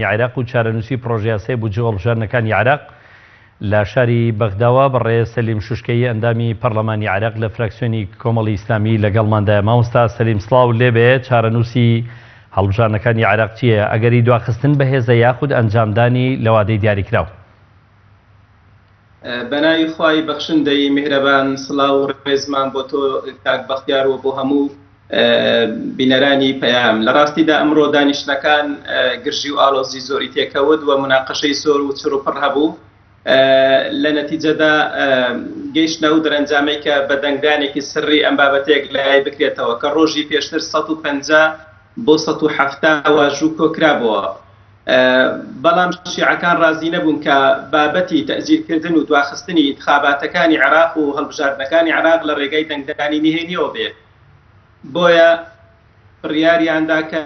عێراق و چارەنووسی پڕۆژەیاسای بودجە و هەڵبژاردنەکانی عێراق لە شاری بەغداوە، بەڕێز سەلیم شوشکەیی ئەندامی پەڕلەمانی عێراق لە فراکسیۆنی کۆمەڵی ئیسلامی لەگەڵماندایە. مامۆستا سەلیم سڵاو لێبێ، چارەنووسی هەڵبژاردنەکانی عێراق چییە؟ ئەگەری دواخستن بەهێزە یاخود ئەنجامدانی لە وادەی دیاریکراو؟ بەناوی خوای بەخشندەی میهرەبان سڵاو و ڕێزمان بۆ تۆ کاک بەختیار و بۆ هەموو بینەرانی پەیام. لە ڕاستیدا ئەمڕۆ دانیشتنەکان گرژی و ئاڵۆزی زۆری تێکەوت و موناقەشەی زۆر و چڕ و پڕ هەبوو. لە نەتیجەدا گەیشتنە ئەو دەرەنجامەی کە بە دەنگدانێکی سڕی ئەم بابەتە یەکلایی بکرێتەوە کە ڕۆژی پێشتر 150 بۆ 170 واژوو کۆکرابۆوە. بەڵام شیعەکان ڕازی نەبوون کە بابەتی تەئجیلکردن و دواخستنی ئینتخاباتەکانی عێراق و هەڵبژاردنەکانی عێراق لە ڕێگای دەنگدانی نهێنیەوە بێ بۆیە بڕیاریاندا کە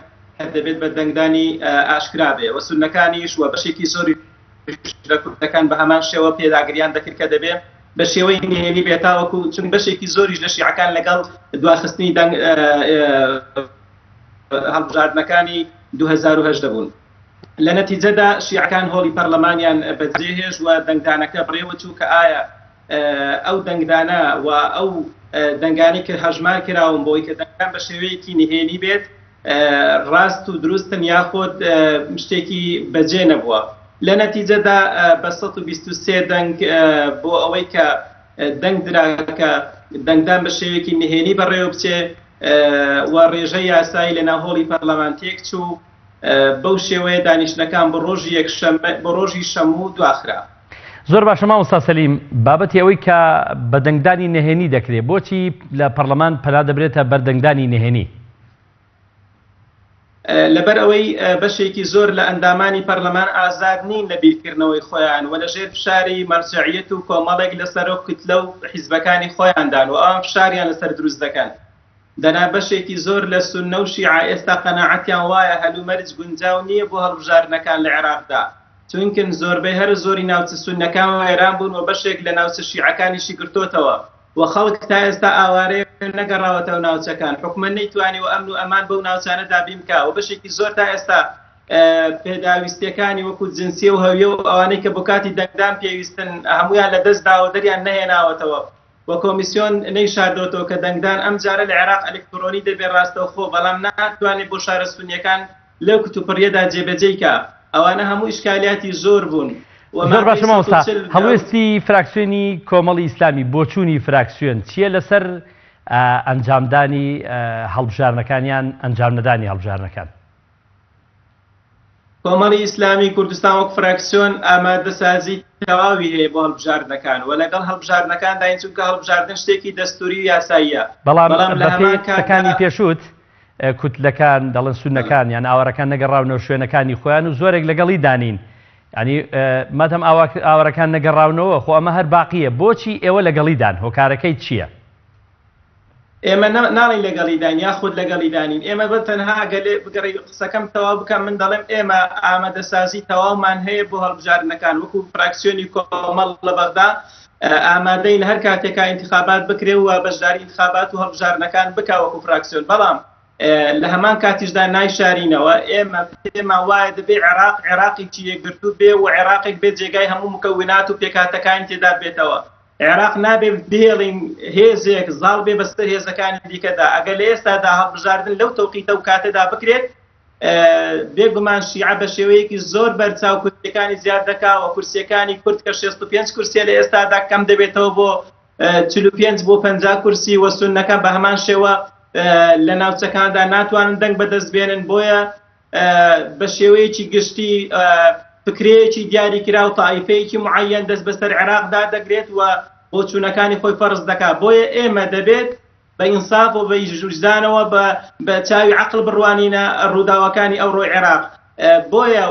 دەبێت بە دەنگدانی ئاشکرا بێ و سوننەکانیش و بەشێکی زۆریش لە کوردەکان بە هەمان شێوە پێداگریان دەکرد کە دەبێ بە شێوەی نهێنی بێ تاوەکو چون بەشێکی زۆریش لە شیعەکان لەگەڵ دواخستنی دەنگ هەڵبژاردنەکانی 2018 بوون. لە نەتیجەدا شیعەکان هۆڵی پەرلەمانیان بەجێهێشت و دەنگدانەکە بڕێوەچوو کە ئایا ئەو دەنگدانە و ئەو دەنگانەی کە هەژمار کراون بۆی کە دەنگدان بە شێوەیەکی نهێنی بێت ڕاست و دروستن یاخود شتێکی بەجێ نەبووە. لە نەتیجەدا بە 123 دەنگ بۆ ئەوەی کە دەنگ درا کە دەنگدان بە شێوەیەکی نهێنی بەڕێوە بچێ و ڕێژەی یاسایی لە ناو هۆڵی پەرلەمان تێکچوو، بەو شێوەیە دانیشتنەکان بۆ ڕۆژی یەکشەممە بۆ ڕۆژی شەموو دواخرا. زۆر باشە مامۆستا سەلیم، بابەتی ئەوەی کە بە دەنگدانی نهێنی دەکرێ، بۆچی لە پەرلەمان پەنا دەبرێتە بەر دەنگدانی نهێنی؟ لەبەر ئەوەی بەشێکی زۆر لە ئەندامانی پەرلەمان ئازاد نین لە بیرکردنەوەی خۆیان و لەژێر فشاری مەرجەعیەت و کۆمەڵێک لە سەرۆک کوتلە و حیزبەکانی خۆیاندان و ئەوان فشاریان لەسەر دروست دەکەن. دەنا بەشێکی زۆر لە سوننە و شیعە ئێستا قەناعەتیان وایە هەلومەرج گونجاو نییە بۆ هەڵبژاردنەکان لە عێراقدا چونکن زۆربەی هەرە زۆری ناوچە سوننەکان وێران بوون و بەشێک لە ناوچە شیعەکانیشی گرتۆتەوە و خەڵک تا ئێستا ئاوارەیە و نەگەڕاوەتەوە ناوچەکان، حکومەت نەیتوانیوە ئەمن و ئەمان بەو ناوچانە دابین بکا و بەشێکی زۆر تا ئێستا پێداویستیەکانی وەکو جنسیە و هەویە و ئەوانەی کە بۆ کاتی دەنگدان پێویستن هەموویان لە دەست داوە دەریان نەهێناوەتەوە و کۆمیسیۆن نەیشاردۆتەوە کە دەنگدان ئەمجارە لە عێراق ئەلکترۆنی دەبێ ڕاستەوخۆ بەڵام ناتوانێ بۆ شارە سونیەکان لەو کتوپڕیەدا جێبەجێی کا، ئەوانە هەموو ئیشکالیاتی زۆر بوون و زۆر مادەی باشە مامۆستا، 140 ئەو. هەڵوێستی فراکسیۆنی کۆمەڵی ئیسلامی، بۆچوونی فراکسیۆن چییە لەسەر ئەنجامدانی هەڵبژاردنەکان یان ئەنجامنەدانی هەڵبژاردنەکان؟ کۆمەڵی ئیسلامی کوردستان وەک فراکسیۆن ئامادەسازی تەواوی هەیە بۆ هەڵبژاردنەکان و لەگەڵ هەڵبژاردنەکانداین چونکە هەڵبژاردن شتێکی دەستوری و یاساییە بەڵام بەڵام لە بەپێی هەمان کاتدا قسەکانی پێشووت کوتلەکان دەڵێن سوننەکان یان ئاوارەکان نەگەڕاونەوە شوێنەکانی خۆیان و زۆرێک لەگەڵی دانین یانی مادەم ئاوارەکان نەگەڕاونەوە خۆ ئەمە هەر باقیە بۆچی ئێوە لەگەڵیدان هۆکارەکەی چییە؟ ئێمە ناڵێین لەگەڵیداین یاخود لەگەڵیدانین ئێمە بە تەنها ئەگەر لێ بگەڕێی قسەکەم تەواو بکەم من دەڵێم ئێمە ئامادەسازی تەواومان هەیە بۆ هەڵبژاردنەکان وەکو فراکسیۆنی کۆمەڵ لە بەغدا ئامادەین هەر کاتێکا ئینتخابات بکرێ و بەشداری ئینتخابات و هەڵبژاردنەکان بکا وەکو فراکسیۆن بەڵام لە هەمان کاتیشدا نایشارینەوە ئێمە پێمان وایە دەبێ عێراق عێراقێکی یەکگرتوو بێ و عێراقێک بێ جێگای هەموو مکەونات و پێکهاتەکانی تێدا بێتەوە عێراق نابێ بهێڵین هێزێک زاڵ بێ بەسەر هێزەکانی دیکەدا ئەگەر لە ئێستادا هەڵبژاردن لەو تەوقیتە و کاتەدا بکرێت بێگومان شیعە بە شێوەیەکی زۆر بەرچاو کورسیەکانی زیاد دەکا و کورسیەکانی کورد کە 65 کورسیە لە ئێستادا کەم دەبێتەوە بۆ 45 بۆ 50 کورسی و سوننەکان بە هەمان شێوە لە ناوچەکاندا ناتوانن دەنگ بەدەست بێنن بۆیە بە شێوەیەکی گشتی فکرەیەکی دیاریکراو تائیفەیەکی معەیەن دەست بەسەر عێراقدا دەگرێت و بۆچوونەکانی خۆی فەرز دەکات بۆیە ئێمە دەبێت بە ئینساف و بە ویژدانەوە بە بە چاوی عەقڵ بڕوانینە ڕووداوەکانی ئەوڕۆی عێراق بۆیە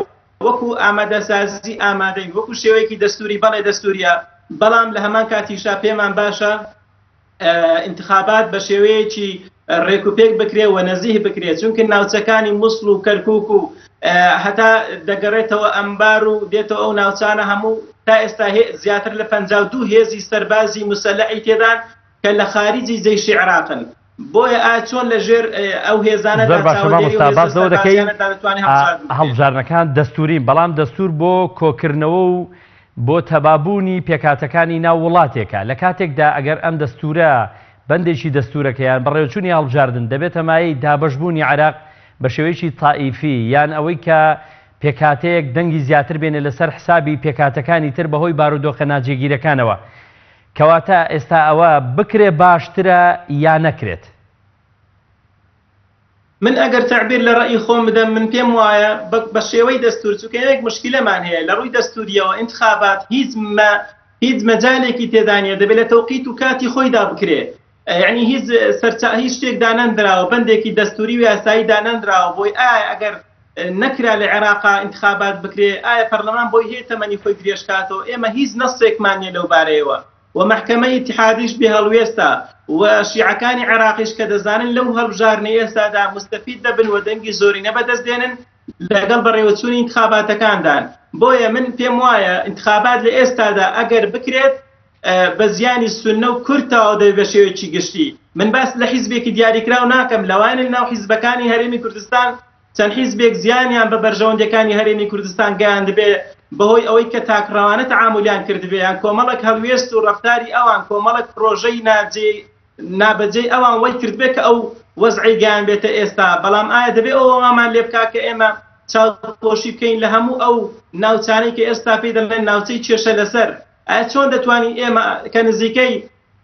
وەکو ئامادەسازی ئامادەین وەکو شێوەیەکی دەستوری بەڵێ دەستوریە بەڵام لە هەمان کاتیشا پێمان باشە ئینتخابات بە شێوەیەکی ڕێک و پێک بکرێ و نەزیه بکرێت چونکە ناوچەکانی موسڵ و کەرکوک و هەتا دەگەڕێتەوە ئەنبار و دێتەوە ئەو ناوچانە هەموو تا ئێستا زیاتر لە 52 هێزی سەربازی مسەلحی تێدان کە لە خاریجی جەیشی عێراقن. بۆیە ئایا چۆن لە ژێر ئەو هێزانەدا زۆر باشە چاوەدێری و مامۆستا هێزە باس لەوە دەکەی سەربازیانەدا دەتوانێ هەڵبژاردن بکرێ؟ هەڵبژاردنەکان دەستوورین بەڵام دەستوور بۆ کۆکردنەوە و بۆ تەبابوونی پێکهاتەکانی ناو وڵاتێکە لە کاتێکدا ئەگەر ئەم دەستوورە بەندێکی دەستوورەکە یان بەڕێوەچوونی هەڵبژاردن دەبێتە مایەی دابەشبوونی عێراق بە شێوەیەکی تائیفی یان ئەوەی کە پێکهاتەیەک دەنگی زیاتر بێنێ لەسەر حسابی پێکهاتەکانی تر بەهۆی بارودۆخە ناجێگیرەکانەوە کەواتە ئێستا ئەوە بکرێ باشترە یا نەکرێت؟ من ئەگەر تەعبیر لە ڕەئی خۆم بدەم من پێم وایە بە شێوەی دەستوور چونکە یەک موشکیلەمان هەیە لە ڕووی دەستووریەوە ئینتخابات هیچ مە هیچ مەجالێکی تێدا نیە دەبێ لە تەوقیت و کاتی خۆیدا بکرێ یعنی هیچ سەرچا هیچ شتێک دانەندراوە بەندێکی دەستووری و یاسایی دانەندراوە بۆی ئایا ئەگەر نەکرا لە عێراقا ئینتخابات بکرێ ئایا پەرلەمان بۆی هەیە تەمەنی خۆی درێژ کاتەوە ئێمە هیچ نەسێکمان نیە لەو بارەیەوە و مەحکەمەی ئیتیحادیش بێ هەڵوێستە و شیعەکانی عێراقیش کە دەزانن لەو هەڵبژاردنەی ئێستادا موستەفید دەبن و دەنگی زۆرینە بەدەست دێنن لەگەڵ بەڕێوەچوونی ئینتخاباتەکاندان بۆیە من پێم وایە ئینتخابات لە ئێستادا ئەگەر بکرێت بە زیانی سوننە و کورد تەواو دەبێت بە شێوەیەکی گشتی من باس لە حیزبێکی دیاریکراو ناکەم لەوانەیە لەناو حیزبەکانی هەرێمی کوردستان چەند حیزبێک زیانیان بە بەرژەوەندیەکانی هەرێمی کوردستان گەیاندبێ بەهۆی ئەوەی کە تاکڕەوانە تەعامولیان کردبێ یان کۆمەڵێک هەڵوێست و ڕەفتاری ئەوان کۆمەڵێک پڕۆژەی ناجێ نابەجێی ئەوان وەی کردبێ کە ئەو وەزعەی گەیانبێتە ئێستا بەڵام ئایا دەبێ ئەوە وامان لێ بکا کە ئێمە چاوپۆشی بکەین لە هەموو ئەو ناوچانەی کە ئێستا پێی دەڵێن ناوچەی کێشە لەسەر ئایا چۆن دەتوانین ئێمە کە نزیکەی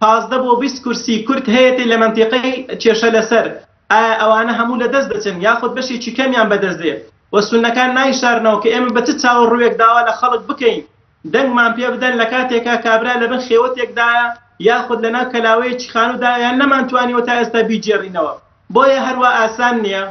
15 بۆ 20 کورسی کورد هەیەتی لە مەنتیقەی کێشە لەسەر ئایا ئەوانە هەموو لەدەست دەچن یاخود بەشێکی کەمیان بەدەست دێ و سوننەکان نایشارنەوە کە ئێمە بە چ چاو و ڕووێک داوا لە خەڵک بکەین دەنگمان پێ بدەن لە کاتێکا کابرا لەبن خێوەتێکدایە یاخود لەناو کەلاوەیەکی خانوودایە یان نەمانتوانیوە تا ئێستا بیگێڕینەوە بۆیە هەروا ئاسان نییە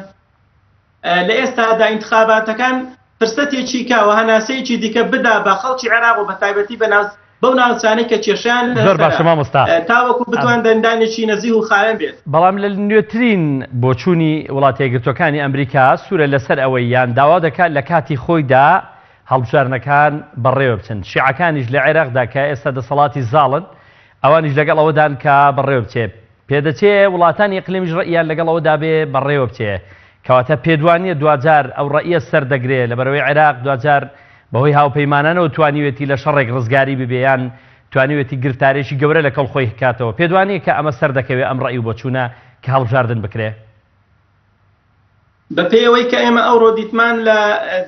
لە ئێستادا ئینتخاباتەکان فرسەتێکی کا و هەناسەیەکی دیکە بدا بە خەڵکی عێراق و بەتایبەتی بە ناو بەو ناوچانەی کە کێشەیان زۆر باشە لەسەرە مامۆستا تاوەکو بتوان دەنگدانێکی نەزیه و خاوێن بێت. بەڵام لە نوێترین بۆچوونی وڵاتە یەکگرتووەکانی ئەمریکا سوورە لەسەر ئەوەی یان داوا دەکات لە کاتی خۆیدا هەڵبژاردنەکان بەڕێوە بچن شیعەکانیش لە عێراقدا کە ئێستا دەسەڵاتی زاڵن ئەوانیش لەگەڵ ئەوەدان کە بەڕێوە بچێ پێدەچێ وڵاتانی ئیقلیمیش ڕەئیان لەگەڵ ئەوەدا بێ بەڕێوە بچێ. کەواتە پێتوانیە دواجار ئەو ڕەئیە سەردەگرێ لەبەرئەوەی عێراق دواجار بەهۆی هاوپەیمانانەوە توانیوێتی لە شەڕێک ڕزگاری ببێ یان توانیوێتی گرفتارێکی گەورە لەکەڵ خۆی کاتەوە پێتوانیە کە ئەمە سەردەکەوێ ئەم ڕەئی و بۆچوونە کە هەڵبژاردن بکرێ؟ بە پێی ئەوەی کە ئێمە ئەوڕۆ دیتمان لە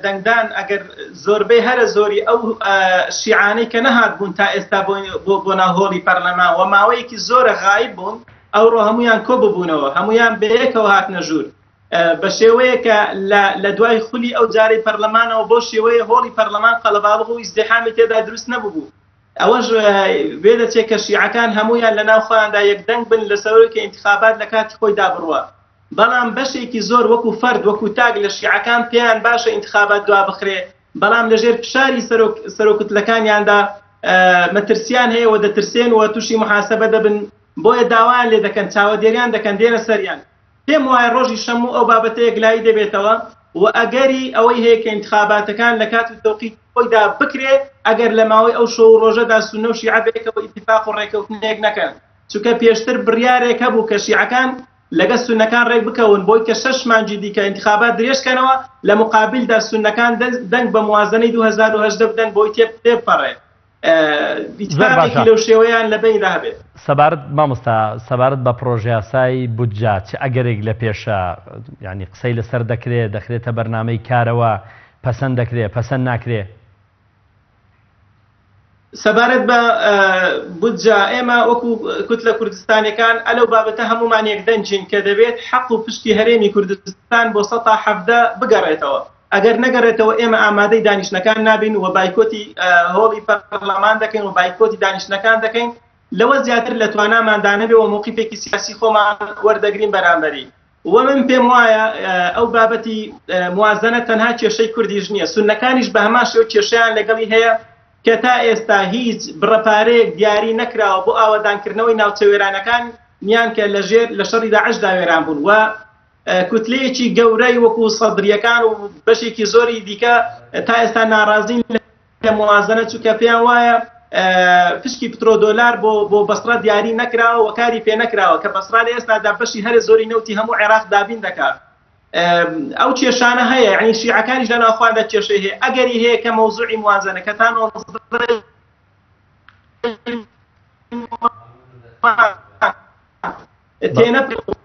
دەنگدان ئەگەر زۆربەی هەرە زۆری ئەو شیعانەی کە نەهاتبوون تا ئێستا بۆ بۆ ناو هۆڵی پەرلەمان و ماوەیەکی زۆرە غایب بوون ئەوڕۆ هەمویان کۆ ببوونەوە هەمویان بەیەکەوە هاتنە ژوور بە شێوەیە کە لە دوای خولی ئەو جارەی پەرلەمانەوە بۆ شێوەیە هۆڵی پەرلەمان قەلەباڵغ و ئیزدیحامی تێدا دروست نەبوو ئەوەش وێدەچێ کە شیعەکان هەموویان لە ناو خۆیاندا یەکدەنگ بن لەسەر ئەوەی کە ئینتخابات لە کاتی خۆیدا بڕوا. بەڵام بەشێکی زۆر وەکو فەرد، وەکو تاک لە شیعەکان پێیان باشە ئینتخابات دوابخرێ، بەڵام لە ژێر فشاری سەرۆک سەرۆکوتلەکانیاندا مەترسیان هەیە و دەترسێن و تووشی موحاسەبە دەبن، بۆیە داوایان لێ دەکەن، چاوەدێریان دەکەن، دێنە سەریان. پێم وایە ڕۆژی شەممو ئەو بابەتە یەکلایی دەبێتەوە و ئەگەری ئەوەی هەیە کە ئینتخاباتەکان لە کات و تەوقیتی خۆیدا بکرێ ئەگەر لە ماوەی ئەو شەو و ڕۆژەدا سوننە و شیعە بەیەکەوە ئیتیفاق و ڕێکەوتنێک نەکەن چونکە پێشتر بڕیارێک هەبوو کە شیعەکان لەگە سوننەکان ڕێک بکەون بۆی کە شەش مانگی دیکە ئینتخابات درێژ کەنەوە لە موقابیلدا سوننەکان دەنگ بە موازنەی 2018 بدەن بۆی تێبپەڕێ. زۆر باشە. ئیتفاقێکی لەو شێوەیان لە بەیندا هەبێت. سەبارەت مامۆستا سەبارەت بە پڕۆژەیاسای بودجە چ ئەگەرێک لە پێشە یانی قسەی لەسەر دەکرێ دەخرێتە بەرنامەی کارەوە پەسەند دەکرێ پەسەند ناکرێ؟ سەبارەت بە بودجە ئێمە وەکو کوتلە کوردستانیەکان ئەلەو بابەتە هەموومان یەکدەنگین کە دەبێت حەق و پشکی هەرێمی کوردستان بۆ 17% بگەڕێتەوە. ئەگەر نەگەڕێتەوە ئێمە ئامادەی دانیشتنەکان نابین و بایکۆتی هۆڵی پەرلەمان دەکەین و بایکۆتی دانیشتنەکان دەکەین، لەوە زیاتر لە تواناماندا نەبێ و مەوقیفێکی سیاسی خۆمان وەردەگرین بەرامبەری و من پێم وایە ئەو بابەتی موازنە تەنها کێشەی کوردیش نییە، سوننەکانیش بە هەمان شێوە کێشەیان لەگەڵی هەیە کە تا ئێستا هیچ بڕە پارەیەک دیاری نەکراوە بۆ ئاوەدانکردنەوەی ناوچە وێرانەکانیان کە لەژێر لە شەڕی داعشدا وێران بوون و کوتلەیەکی گەورەی وەکو سەدرییەکان و بەشێکی زۆری دیکە تا ئێستا ناڕازین لە موازنە، چونکە پێیان وایە پشکی پترۆدۆلار بۆ بۆ بەسڕە دیاری نەکراوە و کاری پێ نەکراوە کە بەسڕا لە ئێستادا بەشی هەرە زۆری نەوتی هەموو عێراق دابین دەکات. ئەو کێشانە هەیە، یەعنی شیعەکانیش لە ناوخۆیاندا کێشەی هەیە، ئەگەری هەیە کە مەوزوعی موازەنە کە تا 19 تێنەپەڕێت.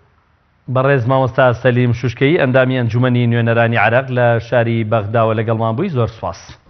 بەڕێز مامۆستا سەلیم شوشکەیی ئەندامی ئەنجومەنی نوێنەرانی عێراق لە شاری بەغداوە لەگەڵمان بووی زۆر سوپاس.